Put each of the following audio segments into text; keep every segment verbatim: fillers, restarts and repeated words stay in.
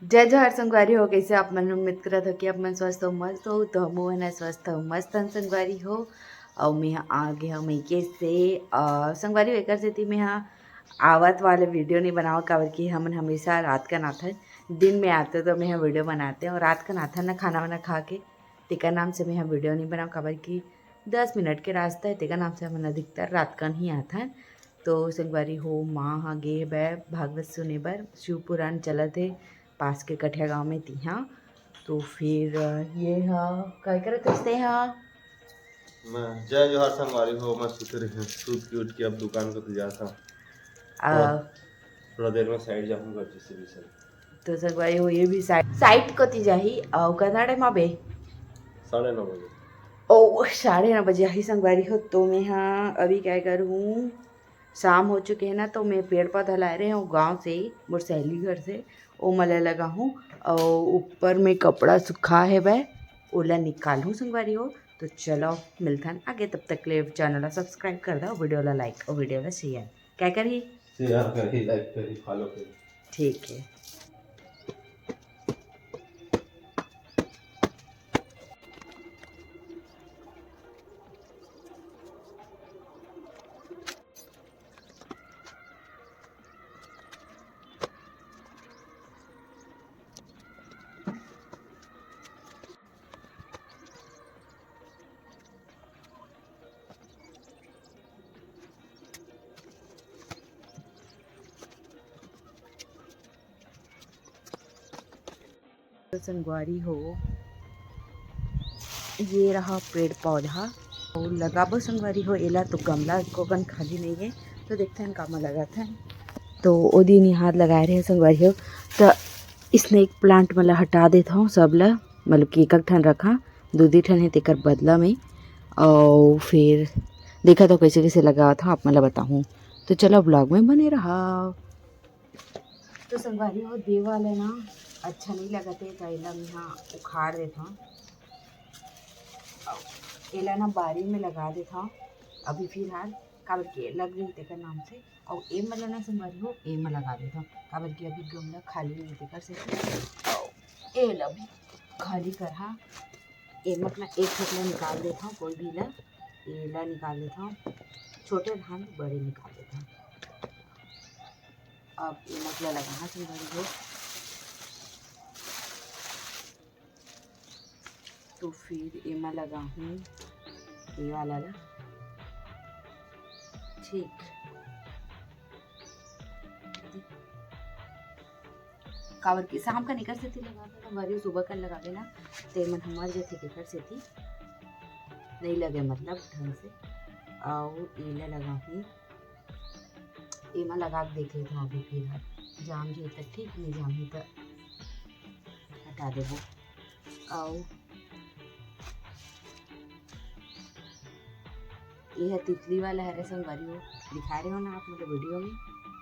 जय जोहार संगवारी हो, कइसे आप मन? उम्मीद करत हो कि आप मन स्वस्थ हो, मस्त हो। तो हमहू मन स्वस्थ हो, मस्त हन संगवारी हो। अउ मैं ह आ गे हव मइके से। अ, संगवारी हो, एकर सेती मैं ह आवत वाले वीडियो नइ बनाव, काबर कि हमन हमेशा रात कन आथन। दिन में आते तो मैं ह वीडियो बनाते अउ रात कन आथन ना खाना वाना खा के, तेकर नाम से मैं ह वीडियो नइ बनाव, काबर कि दस मिनट के रास्ता हे, तेकर नाम से हमन अधिकतर रात कन ही आथन। तो संगवारी हो, माँ ह गे हवय भागवत सुने बर, शिव पुराण चलत हे पास के कठिया गांव में तिहा। तो फिर ये ह काय करत हस तेहा? मैं, जय जोहार संगवारी हो, मैं सुते रहे, सुत के उठ के अब दुकान को तो जाता हूँ। आ, थोड़ा, थोड़ा देर में साइड जाऊंगा जैसे भी सर। तो संगवारी हो, ये भी साइड, साइड कोती जाही। अउ कतना टाइम आबे? साढ़े नौ बजे। ओ, साढ़े नौ बजे आही संगवारी हो। तो मैं हा अभी काय करूँ, शाम हो चुके हे ना, तो मैं पेड़ पौधा लाए रहे हूँ गाँव से, मोर सहेली घर से, ओ मला लगाहूँ। अउ ऊपर में कपड़ा सुखा हेवय, ओला निकालहूँ संगवारी हो। तो चलो मिलथन आगे, तब तक ले चैनल ला सब्सक्राइब कर दो, वीडियो ला लाइक अउ वीडियो ला शेयर क्या करही? शेयर करही, लाइक करही, फॉलो करही। ठीक है। तो संगवारी हो, ये रहा पेड़ पौधा अउ लगाबो संगवारी हो। एला तो गमला एको कन खाली नइ हे, तो देखथन कामा लगाथन। तो ओ दिन इहाँ लगाए रहे संगवारी हो, त स्नेक प्लांट मन ला हटा देत हव सब ला, मतलब कि एक एक ठन रखा, दू दू ठन हे तेकर बदला में। अउ फिर देखत हव कइसे कइसे लगावत हव, आप मन ला बताहूँ। तो चलो ब्लॉग में बने रहा। तो संगवारी हो, दे वाला ना अच्छा नइ लगत हे, त एला मेहा उखाड़ देथव। एला ना बारी में लगा देथव अभी फिलहाल, काबर के लग गई तेकर नाम से। अउ ए मन ला ना संगवारी हो, ए में लगा देथव, काबर कि अभी गमला खाली नइ तेकर से। अउ एला भी खाली करहा, ए में अपना एक ठोक ला निकाल देथव, कोई भी ला, एला निकाल देथव, छोटे धान बड़े निकाल देथव। अब एमा ला लगाहा संगवारी हो, तो फिर एमा लगाहूँ ये वाला ला। ठीक, काबर कि शाम कन एकर सेती लगाबे ना, बरी सुबह कन लगाबे ना, ते मन ह मर जथे, तेकर सेती नइ लगे, मतलब ढंग से। अउ एला लगाहूँ, एमा लगा के देख लेथव अभी फिलहाल, जाम जाही त ठीक, नइ जामही त हटा देबो। अउ ये ह तितली वाला हरे संगवारी हो, दिखा रहे हो ना आप मुझे वीडियो में,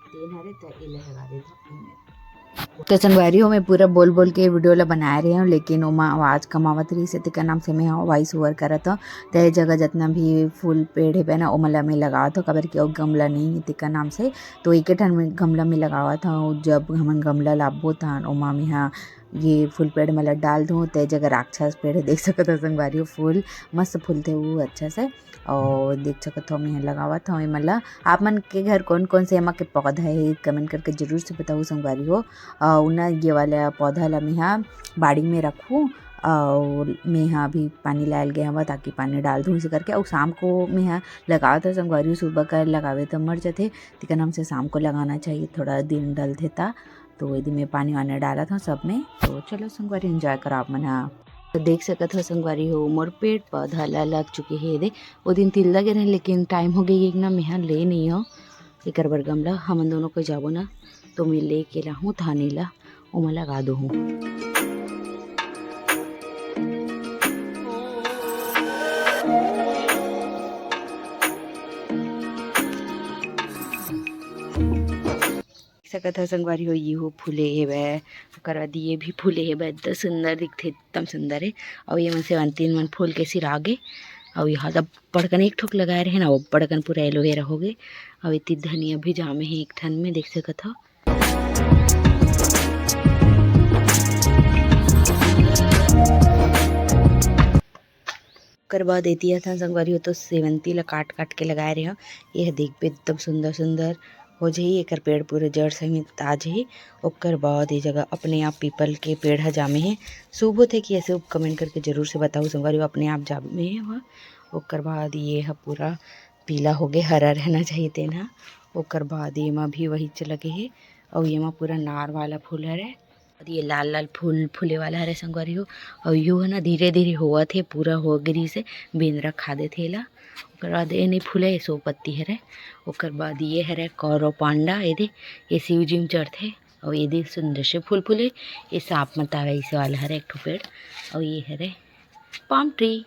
तेन हरे त एला लगा देथव। तो संगवारी हो, मैं पूरा बोल बोल के वीडियो ला बनाए रहे हूँ, लेकिन ओमा आवाज कम आवत रहिस हे, तेकर नाम से मैं वॉइस ओवर करत हूँ। ते जगह जितना भी फूल पेड़ हेबे ना, ओमन ला मैं लगावत हूँ, काबर कि अउ गमला नहीं हे तेकर नाम से, तो एके ठन में गमला में लगावत हूँ। जब हमन गमला लाबो तहन ओमा मैं हा ये फूल पेड़ मन ला डाल दूँ। ते जगह राक्षस पेड़ हे, देख सकत हो संगवारी हो, फूल मस्त फूलथे वो अच्छा से। अउ देख सकत हो, मैं लगावत हूँ एमन ला। आप मन के घर कौन कौन से एमा के पौधा हे, कमेंट करके जरूर से बताओ संगवारी हो। अउ ना ये वाला पौधा ला मैं हा बाड़ी में रखूँ, अउ मैं हा अभी पानी लायल गे हवं, ताकि पानी डाल दूँ इसे करके। अउ शाम को मैं हा लगावत हूँ संगवारी हो, सुबह का लगावे त मर जाथे, तेकर नाम से शाम को लगाना चाहिए, थोड़ा दिन डलथे ता। तो एदे में पानी वानी डालत हूँ सब में। तो चलो संगवारी, एंजॉय करो आप मन हा। तो देख सकत हो संगवारी हो, मोर पेड़ पौधा ला लग चुके हे एदे। ओ दिन तिल्दा गे रहें, लेकिन टाइम हो गई एक ना, मैं हा ले नहीं हूँ एकर बर गमला। हमन दोनों को जाबो ना, तो मैं लेके लाहूँ धानी ला, ओमा लगा दूँ। सकत हो संगवारी हो, ये हो फूले हेवय, ओकर बाद ये भी फूले हेवय, एकदम सुंदर दिखथे, एकदम सुंदर हे। अउ ये मन सेवंतीन मन फूल के सिरागे, अउ यहाँ त बड़कन एक ठोक लगाए रहे ना, वो बड़कन पूरा एलोवेरा हो गए। अउ इति धनिया भी जामे हे एक ठन में, देख सकत हो। ओकर बाद एती आथन संगवारी हो, तो सेवंती ला काट काट के लगाए रहे हव। ये ह देखबे एकदम सुंदर सुंदर हो जाही, एकर पेड़ पूरा जड़ समेत आ जाही। ओकर बाद ये जगह अपने आप पीपल के पेड़ ह जामे हे। शुभ होथे कि अशुभ, comment करके जरूर से बताहू संगवारी हो, अपने आप जामे हे वह। ओकर बाद ये ह पूरा पीला होगे, हरा रहना चाहिए तेन ह। ओकर बाद ये मा भी वहीच लगे हे, अउ ये मा पूरा नार वाला फूल हरे। और ये लाल लाल फूल फूले वाला हरे संगवारी हो। और यो है ना, धीरे धीरे होवत हे, पूरा हो गिरी से बेंदरा खा देथे एला। ओकर बाद ये नहीं फूले, ये सो पत्ती हरे। ओकर बाद ये हरे कौरव पांडा, ये दे, ये शिव जी में चढ़थे। और ये दे सुंदर से फूल फूले, ये सांप मतावे इसे वाला हरे एक ठो पेड़। और ये हरे पाम ट्री,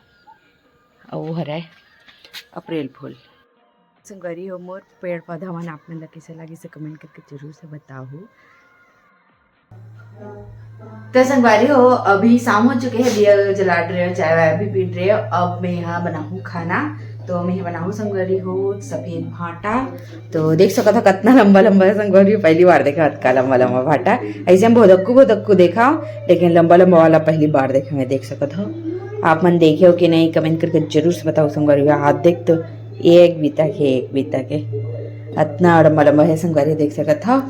और वो हरे अप्रैल फूल। संगवारी हो, मोर पेड़ पौधा मन आप मन ला कइसे लागिस, comment करके जरूर से बताहू। तो संगवारी हो, अभी शाम हो चुके हे, दिया जला रहे हो, चाय वाय भी पी रहे हो। अब मैं यहाँ बनाहूँ खाना, तो मैं यहाँ बनाहूँ संगवारी हो सफेद भाटा। तो देख सकत हो कितना लंबा लंबा है संगवारी हो, पहली बार देखा अतका लंबा लंबा भाटा। ऐसे हम भोदक्कू भोदक्कू देखा, लेकिन लंबा लंबा वाला पहली बार देखा मैं। देख सकत हो, आप मन देखे हो कि नहीं, comment करके जरूर से बताहू संगवारी हो। हाथ देख तो एक बीता के, एक बीता के, अतना लंबा लंबा है संगवारी, देख सकत हो।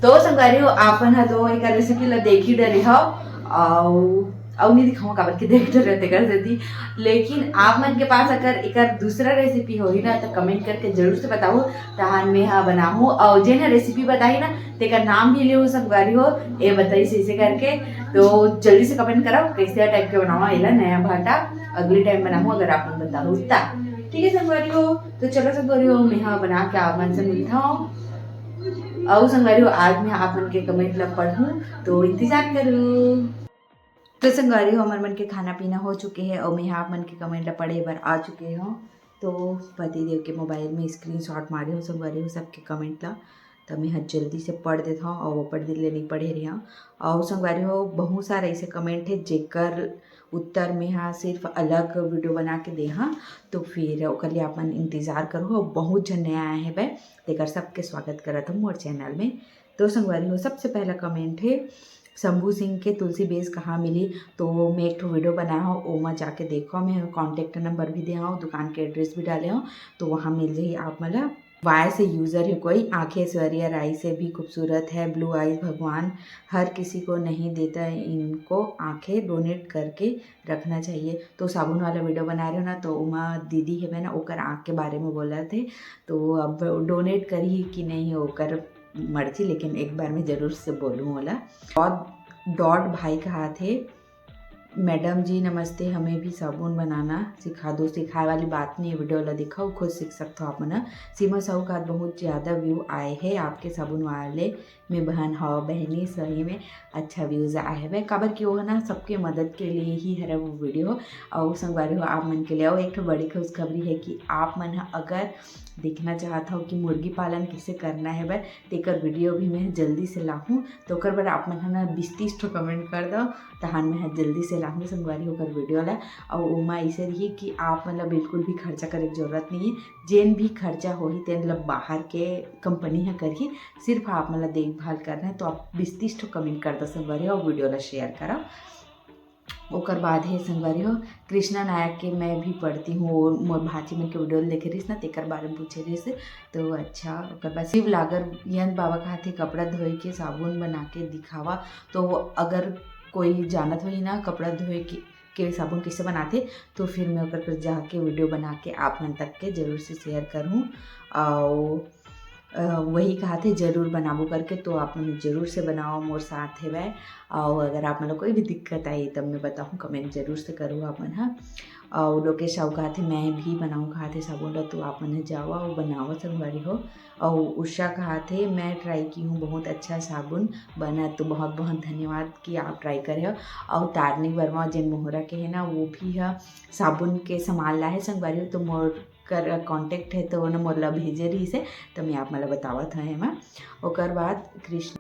तो संगवारी हो, आप मन ह तो एकर recipe ला देख ही डरे हो, अउ अउ नहीं दिखाऊँ, काबर के देख डरे तेकर सेती। लेकिन आप मन के पास अगर एकर दूसरा recipe होही ना, तो comment करके जरूर से बताहू, तहान मैं हा बनाहूँ। अउ जेन ह recipe बताही ना, तेकर नाम भी लेहू संगवारी हो, ए बताई से, से करके। तो जल्दी से comment करो, कैसे type के बनावा एला नया भाटा, अगली time बनाहूँ अगर आप मन बताहू ता। ठीक है संगवारी हो, तो चलो संगवारी हो, मैं हा बना के आप मन से मिलता हूँ। अउ संगवारी हो, आज मैं आप मन के comment ला पढ़ूँ, तो इंतजार करूँ। तो संगवारी हो, हमर मन के खाना पीना हो चुके हे, अउ मैं हा आप मन के comment ला पढ़े बर आ चुके हूँ। तो पतिदेव के mobile में screenshot मारे हो संगवारी हो सबके comment ला, त मैं ह जल्दी से पढ़ देत हव, अउ अपन दिन ले नहीं पढ़े रहे हव। अउ संगवारी हो, बहुत सारा ऐसे comment हे जेकर उत्तर में हा सिर्फ अलग video बना के दे हा, तो फिर ओकर लिए आप मन इंतजार करो। बहुत झन नया आए हे बे, तेकर सबके स्वागत करत हव मोर channel में। तो संगवारी हो, सबसे पहला comment हे शंभू सिंह के, तुलसी बेस कहाँ मिली? तो मैं एक ठो video बनाए हव, ओमा जाके देखो, मैं contact number भी दे हव, दुकान के address भी डाले हव, तो वहाँ मिल जाही आप मन ला। वाई से user है कोई, आंखें ऐश्वर्या राय से भी खूबसूरत है, blue eyes भगवान हर किसी को नहीं देता, इनको आंखें donate करके रखना चाहिए। तो साबुन वाला video बना रहे हो ना, तो ओमा दीदी है ना, ओकर आँख के बारे में बोला थे, तो अब donate करही कि नहीं ओकर मर्जी, लेकिन एक बार मैं जरूर से बोलूँ ओला। और डॉट भाई कहा थे, मैडम जी नमस्ते, हमें भी साबुन बनाना सिखा दो। सिखाए वाली बात नहीं, video ला दिखाओ, खुद सीख सकते हो आप मन। सीमा साहू का बहुत ज़्यादा view आए हैं आपके साबुन वाले में। बहन, हाँ बहनी, सही में अच्छा views आए हवे, काबर कि वो है ना, सबके मदद के लिए ही हरे वो video। और संगवारी हो, आप मन के लिए और एक ठो बड़ी खुशखबरी है कि आप मन ह अगर देखना चाहत हो कि मुर्गी पालन कैसे करना है बे, तेकर video भी मैं जल्दी से लाहूँ। तो ओकर बर आप मन ह ना बीस तीस ठो comment कर दो, तहान मैं ह जल्दी से लाहूँ संगवारी हो ओकर video ला। और ओमा ऐसे रही कि आप मन ला बिल्कुल भी खर्चा करे के जरूरत नहीं है। जेन भी खर्चा होही, तेन ला बाहर के company ह करही, सिर्फ आप मन ला देखभाल करना है। तो आप बीस तीस ठो comment कर दो संगवारी हो, और video ला share करो। ओकर बाद हे संगवारी हो, कृष्णा नायक के मैं भी पढ़ती हूँ, वो मोर भांची मन के video देखे रहिस ना, तेकर बारे में पूछे रहिस। तो अच्छा, ओकर बाद शिव लागर यंत बाबा कहा थे, कपड़ा धोए के साबुन बना के दिखावा। तो अगर कोई जानत होही ना कपड़ा धोए के, के साबुन कैसे बनाथे, तो फिर मैं ओकर पर जाके video बना के आप मन तक के जरूर से share करहूँ। और अ, वही कहा थे जरूर बनाबो करके, तो आप मन जरूर से बनाओ, मोर साथ हेवय। और अगर आप मन ला कोई भी दिक्कत आए, तब मैं बताहूँ, comment जरूर से करो आप मन ह। और लोकेश साहू कहा थे, मैं भी बनाऊँ कहा थे साबुन ला, तो आप मन ह जाओ और बनाओ संगवारी हो। और उषा कहा थे, मैं try की हूँ, बहुत अच्छा साबुन बना। तो बहुत बहुत धन्यवाद कि आप try करे हो। और तारनी वर्मा जेन मोहरा के है ना, वो भी है साबुन के सामान ला है संगवारी हो, तो मोर कर contact है, तो ओने मोला भेजे रहिस हे, तो मैं आप मन ला बतावत हव एमा। ओकर बाद कृष्ण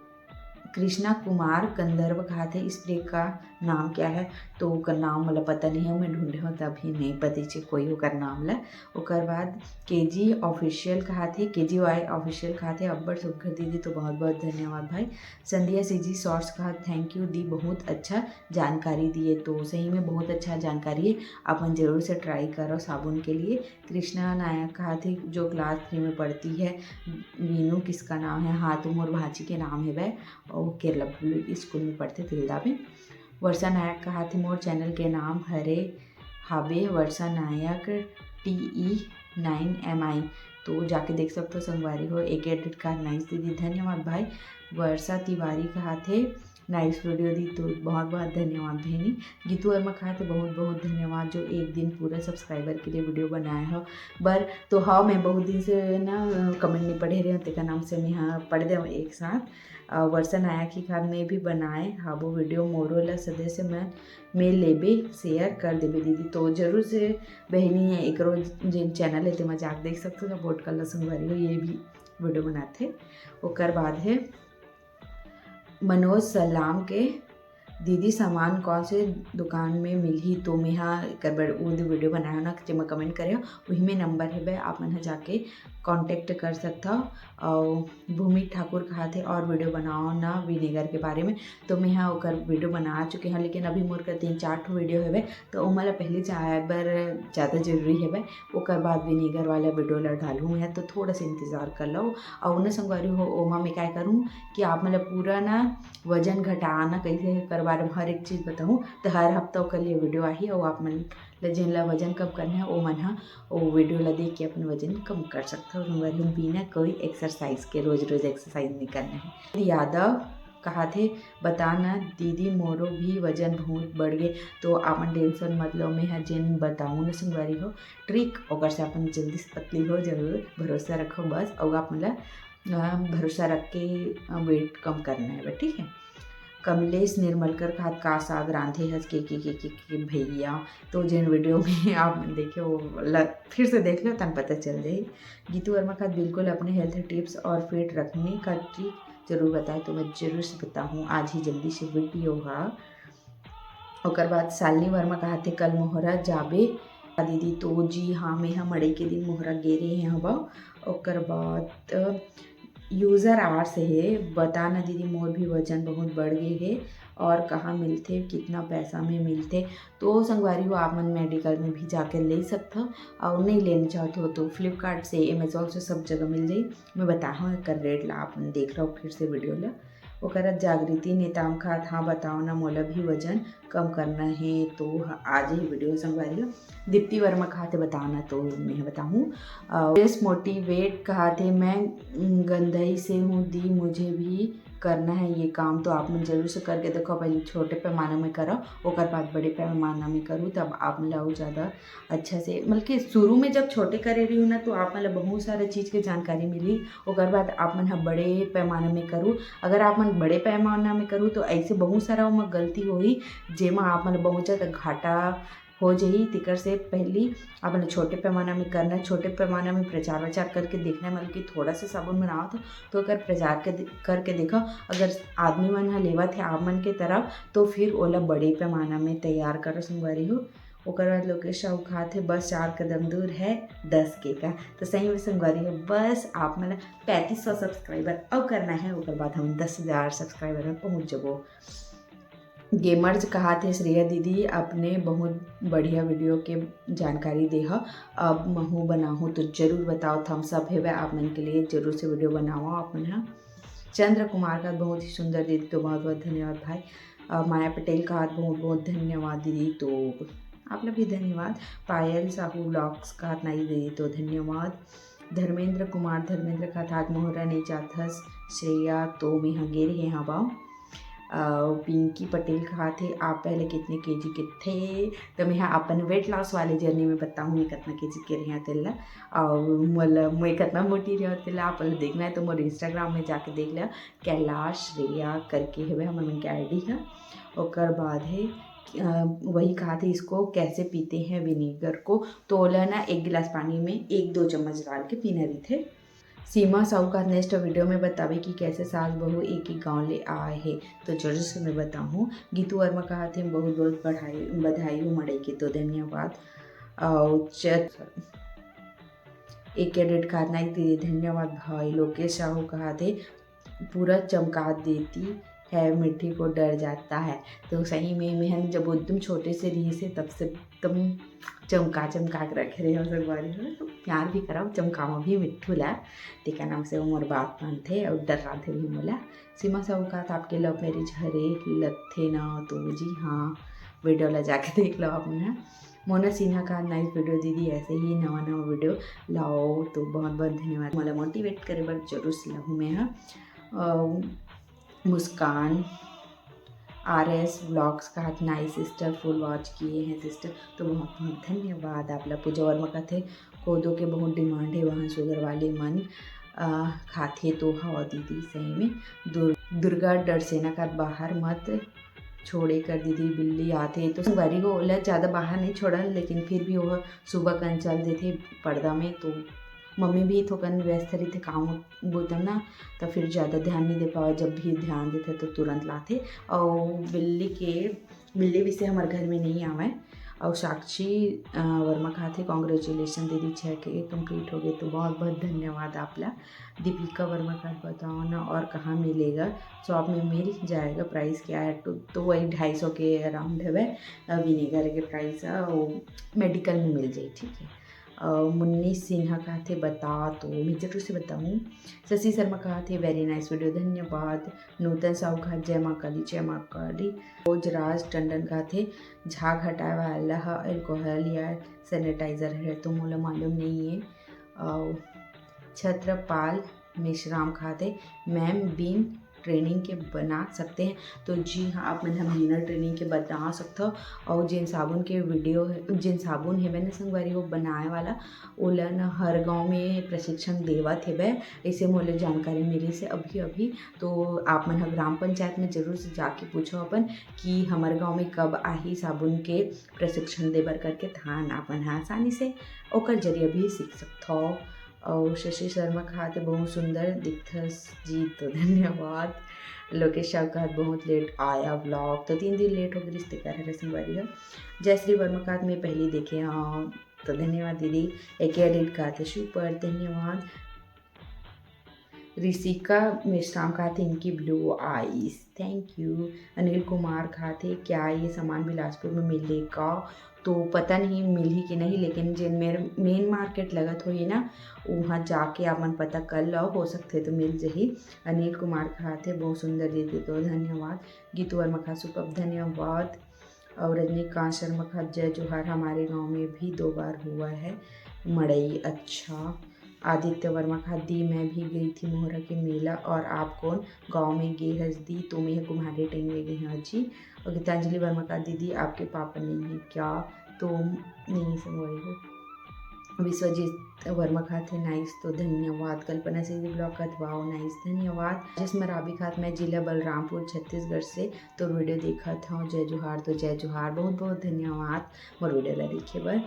कृष्णा कुमार गंधर्व कहाथे, स्प्रे का नाम क्या है? तो ओकर नाम मोला पता नहीं है, मैं ढूंढे हूँ तभी नहीं पता चे कोई ओकर नाम ला। ओकर बाद केजी ऑफिशियल कहाथे, केजी वाई ऑफिशियल कहाथे, अब्बड़ सुघर दीदी, तो बहुत बहुत धन्यवाद भाई। संध्या सीजी शॉर्ट्स कहा, थैंक यू दी, बहुत अच्छा जानकारी दिए। तो सही में बहुत अच्छा जानकारी है, आप मन जरूर से ट्राई करो साबुन के लिए। कृष्णा नायक कहाथे, जो क्लास थ्री में पढ़ती है, वीनू किसका नाम है? हाँ, तो मोर भांची के नाम है वह, और केरला पब्लिक स्कूल में पढ़थे तिल्दा में। वर्षा नायक कहाथे, मोर चैनल के नाम हरे हाबे वर्षा नायक टी ई नाइन एम आई। तो जाके देख सकथो संगवारी हो, एक एडिट कर नाइस दीदी, धन्यवाद भाई। वर्षा तिवारी कहाथे, नाइस वीडियो दी, तो बहुत बहुत धन्यवाद बहनी। गीतू वर्मा कहाथे, बहुत बहुत धन्यवाद जो एक दिन पूरा सब्सक्राइबर के लिए वीडियो बनाए हो। बर तो हाँ, मैं बहुत दिन से ना कमेंट नहीं पढ़े रहे हूँ, तेकर नाम से मैं हाँ पढ़ दे एक साथ। अ, वर्षा नायक ही खान में भी बनाए हाबो वीडियो, मोरो ला सदस्य मन में लेबे, शेयर कर देबे दीदी। तो जरूर से बहनी है, एकरो जेन चैनल है, तेमा जाके देख सकथो, सपोर्ट कर लो संगवारी हो, ये भी वीडियो बनाथे। ओकर बाद है मनोज सलाम के, दीदी सामान कौन से दुकान में मिलही? तो मेहा एकर बर वो वीडियो बनाए हो ना, जेमा कमेंट करे हो, वही में नंबर है बे, आप मन ह जाके कॉन्टेक्ट कर सकथव। और भूमि ठाकुर कहाथे, और वीडियो बनाओ ना विनेगर के बारे में। तो मैं हाँ ओकर वीडियो बना चुके हूँ, लेकिन अभी मोर कर तीन चार ठो वीडियो हेवे, तो ओमन ला पहले जाए बर ज़्यादा जरूरी हेवे। ओकर बाद विनेगर वाला वीडियो ला डालूँ मैं, तो थोड़ा सा इंतज़ार कर लो। और ना संगवारी हो, ओमा मैं क्या करूँ कि आप मन ला पूरा ना वजन घटाना कैसे, एकर बारे में हर एक चीज़ बताऊँ। तो हर हफ्ता ओकर लिए वीडियो आही, और आप मन ला जेन ला वजन कम करना है, ओ मन हा ओ वीडियो ला देख के अपन वजन कम कर सकथव। संगवारी हो, बिना कोई एक्सरसाइज के, रोज रोज एक्सरसाइज नहीं करना है। यादव कहाथे, बता ना दीदी, मोरो भी वजन बहुत बढ़ गे। तो आपन टेंशन मत लो, मैं हर जेन बताऊँ ना संगवारी हो ट्रिक, ओकर से अपन जल्दी से पतली हो जरूर। भरोसा रखो बस, और आप मन ला अ, भरोसा रख के, अ, वेट कम करना है बस, ठीक है। कमलेश निर्मलकर कहाथे, का साग रांधे हस के, के, के, के, के भैया। तो जेन वीडियो में आप मन देखे, वो ल-, फिर से देख लो, तन पता चल जाही। गीतू वर्मा कहाथे, बिल्कुल अपने हेल्थ टिप्स और फिट रखने का ट्रिक जरूर बताए, तो मैं जरूर से बताहूँ आज ही जल्दी से वीडियो हा। ओकर बाद शालिनी वर्मा कहाथे, कल मोहरा जाबे का दीदी? तो जी हाँ, मैं ह मड़ई के दिन मोहरा गे रहे हवा। ओकर बाद, अ, यूजर आर से हे, बता ना दीदी, मोर भी वजन बहुत बढ़ गए हे और कहाँ मिलथे, कितना पैसा में मिलथे? तो संगवारी हो, आप मन मेडिकल में भी जाके ले सकथव, और नहीं लेना चाहत हो तो फ्लिपकार्ट से, अमेजोन से, सब जगह मिल जाही। मैं बताहूँ एकर रेट ला, आप मन देख लो फिर से वीडियो ला। ओकर बाद जागृति नेताम कहाथे, हाँ बताओ ना, मोला भी वजन कम करना है। तो ह-, आज ही वीडियो संगवारी हो। दीप्ति वर्मा कहाथे, बताओ ना, तो मैं बताहूँ। अ, Less Motivate कहाथे, मैं, उम, गंधई से हूँ दी, मुझे भी करना है ये काम। तो आप मन जरूर से करके देखो, पहले छोटे पैमाना में करो, ओकर बाद बड़े पैमाना में करूँ, तब आप मन ला अउ ज़्यादा अच्छा से, मतलब कि शुरू में जब छोटे करे रही ना, तो आप मन ला बहुत सारा चीज़ के जानकारी मिली। ओकर बाद आप मन ह बड़े पैमाना में करू। अगर आप मन बड़े पैमाना में करू, तो ऐसे बहुत सारा ओमा गलती होही, जेमा आप मन ला बहुत ज़्यादा घाटा हो जाही। तेकर से पहली आप मन ला छोटे पैमाना में करना है। छोटे पैमाना में प्रचार वचार करके देखना है, मतलब कि थोड़ा सा साबुन बनावत हो, तो अगर प्रचार के दे-, करके देखो, अगर आदमी मन ह लेवत है आप मन के तरफ, तो फिर ओला बड़े पैमाना में तैयार करो संगवारी हो। ओकर बाद लोकेश साहू कहाथे, बस चार कदम दूर है दस के का। तो सही में संगवारी हो, बस आप मन ला पैंतीस सौ सब्सक्राइबर अउ करना है, ओकर बाद हम दस हज़ार सब्सक्राइबर में पहुँच जबो। गेमर्स कहाथे, श्रेया दीदी, आपने बहुत बढ़िया वीडियो के जानकारी दे ह, अब महू बनाहूँ तो जरूर बताओ, थम्स अप हेवे आप मन के लिए, जरूर से वीडियो बनाओ आप मन ह। चंद्र कुमार कहाथे, बहुत ही सुंदर दीदी, तो बहुत बहुत धन्यवाद भाई। अ, माया पटेल कहाथे, बहुत बहुत धन्यवाद दीदी, तो आप ला भी धन्यवाद। पायल साहू व्लॉग्स कहाथे, नाइस दीदी, तो धन्यवाद। धर्मेंद्र कुमार, धर्मेंद्र कहाथे, आज मोहरा नहीं जात हस श्रेया, तो मैं ह गे रहे हवा। अ, पिंकी पटेल कहाथे, आप पहले कितने केजी के थे? तो मैं ह अपन वेट लॉस वाले जर्नी में बताहूँ, मैं कितना केजी के रहे तेला। और मोला, मैं कितना मोटी रहे तेला आप लोग देखना है तो मोर Instagram में जाके देख लिया, कैलाश श्रेया करके हवे हमर मन के आईडी ह। ओकर बाद है, अ, वही कहाथे, इसको कैसे पीते हैं विनेगर को? तो ओला ना एक गिलास पानी में एक दो चम्मच डाल के पीना रहिथे। सीमा साहू का नेक्स्ट वीडियो में बतावे कि कैसे सास बहू एक ही गांव ले आए हे, तो जरूर से मैं बताहूँ। गीतू वर्मा कहा थे बहुत बहुत बधाई, बधाई हो मड़ई के, तो धन्यवाद। और चत एक एडिट करना दीदी, धन्यवाद भाई। लोकेश साहू कहा थे पूरा चमका देती है, मिट्टी को डर जाता है। तो सही में मेहन जब वो एकदम छोटे से रही से तब से एकदम चमका चमका के रखे रहे हो संगवारी हो। तो प्यार भी कराओ, चमकाओ भी मिट्ठू ला। तेका नाम से वो मोर बात मानथे और डर्राथे भी मोला। सीमा साहू कहा था आपके लव मैरिज हरे लगथे ना, तो जी हाँ, वीडियो ला जाके देख लो आप मन। मोना सिन्हा कहा नाइस वीडियो दीदी, ऐसे ही नवा नवा वीडियो लाओ। तो बहुत बहुत धन्यवाद, मोला मोटिवेट करे बर जरूर से लाहूँ मैं। हाँ, मुस्कान आर एस ब्लॉग्स कहा नाइस सिस्टर, फुल वॉच किए हैं सिस्टर। तो बहुत बहुत धन्यवाद आप ला। पूजा वर्मा कहा थे कोदो के बहुत डिमांड है वहाँ, शुगर वाले मन आ, खाथे तो हवा दीदी सही में। दुर, दुर्गा डरसेना का बाहर मत छोड़े कर दीदी, बिल्ली आथे। तो संगवारी हो ओला ज़्यादा बाहर नहीं छोड़न, लेकिन फिर भी वो सुबह कन चल देथे पर्दा में। तो मम्मी भी थोकन व्यस्त रहिथे काम बूता ना, तो फिर ज़्यादा ध्यान नहीं दे पावे। जब भी ध्यान देथे तो तुरंत लाथे। और बिल्ली के बिल्ली भी से हमारे घर में नहीं आवे। और साक्षी वर्मा कहा थे कॉन्ग्रेचुलेशन दीदी, छः के कंप्लीट हो गए। तो बहुत बहुत धन्यवाद आप ला। दीपिका वर्मा कहा बताओ ना और कहाँ मिलेगा? शॉप में मिल जाएगा। प्राइस क्या है? तो, तो वही ढाई सौ के अराउंड है विनेगर के प्राइस है, वो मेडिकल में मिल जाए, ठीक है। मुन्नी सिन्हा कहा थे बता, तो मैं जरूर से बताऊँ। शशि शर्मा कहा थे वेरी नाइस वीडियो, धन्यवाद। नूतन साहू कहा जय माँ काली, जय माँ काली। भोजराज टंडन कहा थे झाग हटाए वाला ह एल्कोहल या सैनिटाइजर है, तो मोला मालूम नहीं है। और छत्रपाल मेश्राम कहा थे मैम बिन ट्रेनिंग के बना सकते हैं। तो जी हाँ, आप मन ह बिना ट्रेनिंग के बना सकते हो। और जिन साबुन के वीडियो जिन साबुन है मैंने संगवारी वो बनाए वाला, ओला न हर गांव में प्रशिक्षण देवत हेबे, ऐसे मोले जानकारी मिली से अभी अभी। तो आप मन ह ग्राम पंचायत में जरूर से जाके पूछो अपन कि हमर गांव में कब आही साबुन के प्रशिक्षण देबर करके, तहान आप मन ह आसानी से ओकर जरिए भी सीख सकथो। और शशि शर्मा कहा थे बहुत सुंदर दिखथस जी, तो धन्यवाद। लोकेश साहू कहा बहुत लेट आया ब्लॉग, तो तीन दिन लेट हो गई रिश्ते कर रहे संगवारी हो। जयश्री वर्मा कहा मैं पहली देखे हाँ, तो धन्यवाद दीदी। एक एडिट कहा थे सुपर, धन्यवाद। ऋषिका मेश्राम कहा थे इनकी blue eyes, thank you. Anil Kumar कहा थे क्या ये सामान बिलासपुर में मिलेगा? तो पता नहीं मिलही कि नहीं, लेकिन जिन मेर मेन मार्केट लगत होही ना, वहाँ जाके आप मन पता कर लो, हो सकथे तो मिल जही। अनिल कुमार कहा थे बहुत सुंदर दीदी, तो धन्यवाद। गीतू वर्मा कहा सुपर, धन्यवाद। और रजनीकांत शर्मा कहा जय जोहार, हमारे गांव में भी दो बार हुआ है मड़ई। अच्छा। आदित्य वर्मा कहा दी मैं भी गई थी मोहरा के मेला और आप कौन गांव में गे हस दी, तो मैं कुम्हारे टाइम में गई हूँ जी। और गीतांजलि वर्मा कहा दीदी आपके पापा नहीं है क्या? तो नहीं संगवारी हो। विश्वजीत वर्मा कहा थे नाइस, तो धन्यवाद। कल्पना सिंह ब्लॉग कहा वाओ नाइस, धन्यवाद। राजेश मरावी कहा मैं जिला बलरामपुर छत्तीसगढ़ से तो वीडियो देखत हूँ, जय जोहार, तो जय जोहार, बहुत बहुत धन्यवाद मोर वीडियो ला देखे बर।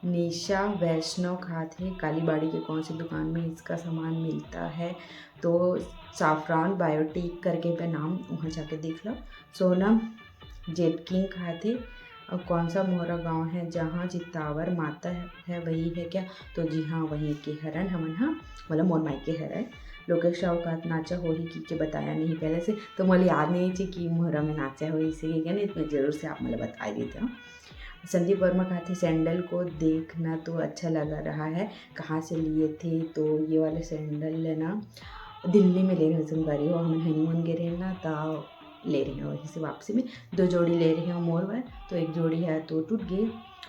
निशा वैष्णव कहा थे कालीबाड़ी के कौन सी दुकान में इसका सामान मिलता है? तो साफरान बायोटिक करके पे नाम, वहाँ जाके देख लो। सोनम जेटकिंग कहा थे और कौन सा मोहरा गांव है जहाँ चित्तावर माता है, है वही है क्या? तो जी हाँ, वहीं के हरन हमन हा, मतलब मोर माई के हरय। लोकेश राव का नाचा होही कि के बताया नहीं पहले से, तो मोला याद नहीं थी कि मोहरा में नाचा होही, इसीलिए क्या नहीं, इतना जरूर से आप मतलब बता देते हो। संदीप वर्मा कहा थे सैंडल को देखना तो अच्छा लगा रहा है, कहाँ से लिए थे? तो ये वाले सैंडल है ना, दिल्ली में ले रहे संगवारी हो, हम हनीमून गए रहे ना, तो ले रहे हो वहीं से वापसी में दो जोड़ी ले रहे हो मोर बर। तो एक जोड़ी है तो टूट गई,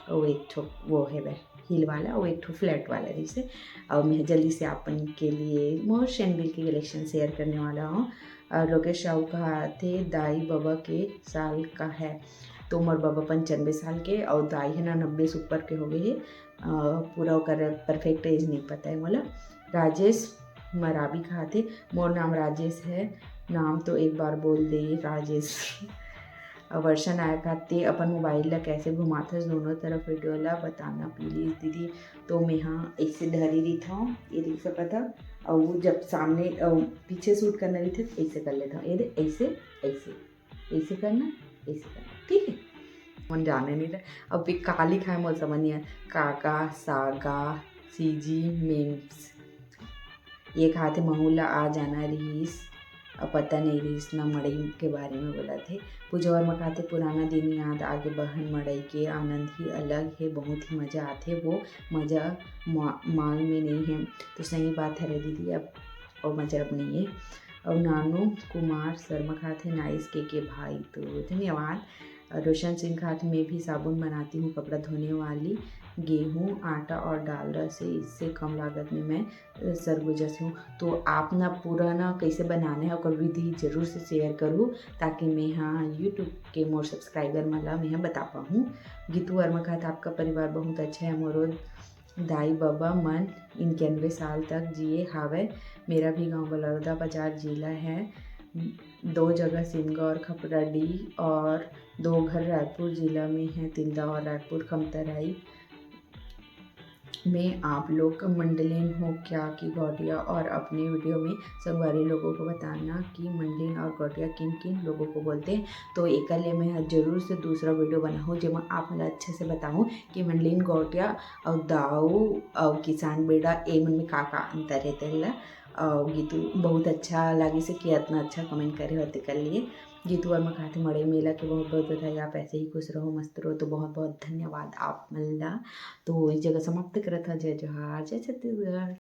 और एक ठो वो है वह हील वाला, और एक ठो फ्लैट वाला जैसे। और मैं जल्दी से अपन के लिए मोर सैंडल के कलेक्शन शेयर करने वाला हूँ। और लोकेश राव कहा थे दाई बाबा के साल का है, तो मोर बाबा पंचानबे साल के और दाई है ना नब्बे से ऊपर के हो गए है। पूरा ओकर परफेक्ट एज नहीं पता है मोला। राजेश मरावी कहा थे मोर नाम राजेश है, नाम तो एक बार बोल दे राजेश। वर्षा नायक कहा थे अपन मोबाइल ला कैसे घुमाथस दोनों तरफ वीडियो ला बताना प्लीज दीदी। तो मैं हाँ ऐसे धरी रही था, ये देख सकता था। अउ जब सामने अउ पीछे शूट करना रहिथे त ऐसे कर लेथव। ये दे, ऐसे, ऐसे, ऐसे करना, ऐसे करना, ठीक है। मन जाने नहीं रहे। अब भी काली खाए मोर समझ नहीं आए। काका, सागा, सीजी, मेम्स। ये खाते महू ला आ जाना रहिस, अब पता नहीं रहिस ना, मड़ई के बारे में बोला थे। पूजा वर्मा खाते पुराना दिन याद आगे बहन, मड़ई के आनंद ही अलग है, बहुत ही मजा आथे, वो मजा मा-, माल में नहीं है। तो सही बात है रे दीदी, अब और मजा अब नहीं है। और नानू कुमार शर्मा खाते, नाइस के के भाई, तो धन्यवाद। और रोशन सिंह खाते, मैं भी साबुन बनाती हूँ कपड़ा धोने वाली, गेहूँ, आटा और डालडा से, इससे कम लागत में मैं अ, सरगुजा से हूँ। तो आप ना पूरा ना कैसे बनाने है ओकर विधि जरूर से शेयर करू, ताकि मैं हाँ YouTube के मोर सब्सक्राइबर मन ला मैं बता पाऊँ। गीतू वर्मा खाते, आपका परिवार बहुत अच्छा है मोरो, दाई बबा मन इक्यानवे साल तक जिए हावय। मेरा भी गांव बलौदा बाजार जिला है, दो जगह सिमगा और खपराडी, और दो घर रायपुर जिला में है, तिल्दा और रायपुर खमतराई। में आप लोग मंडलेन हो क्या कि गौटिया, और अपने वीडियो में संगवारी लोगों को बताना कि मंडलेन और गौटिया किन किन लोगों को बोलते हैं। तो एकर लिए मैं जरूर से दूसरा वीडियो बनाऊँ, जेमा आप मन ला अच्छे से बताऊँ कि मंडलेन, गौटिया और दाऊ और किसान बेड़ा, ए मन में का का अंतर है, तेला। और गीतू बहुत अच्छा लागिस कि इतना अच्छा कमेंट करे हो, तेकर लिए। गीतू वर्मा खाते, मड़ई मेला के बहुत बहुत बधाई, आप ऐसे ही खुश रहो, मस्त रहो। तो बहुत बहुत धन्यवाद आप मन ला। तो इस जगह समाप्त करत हा। जय जोहार, जय छत्तीसगढ़।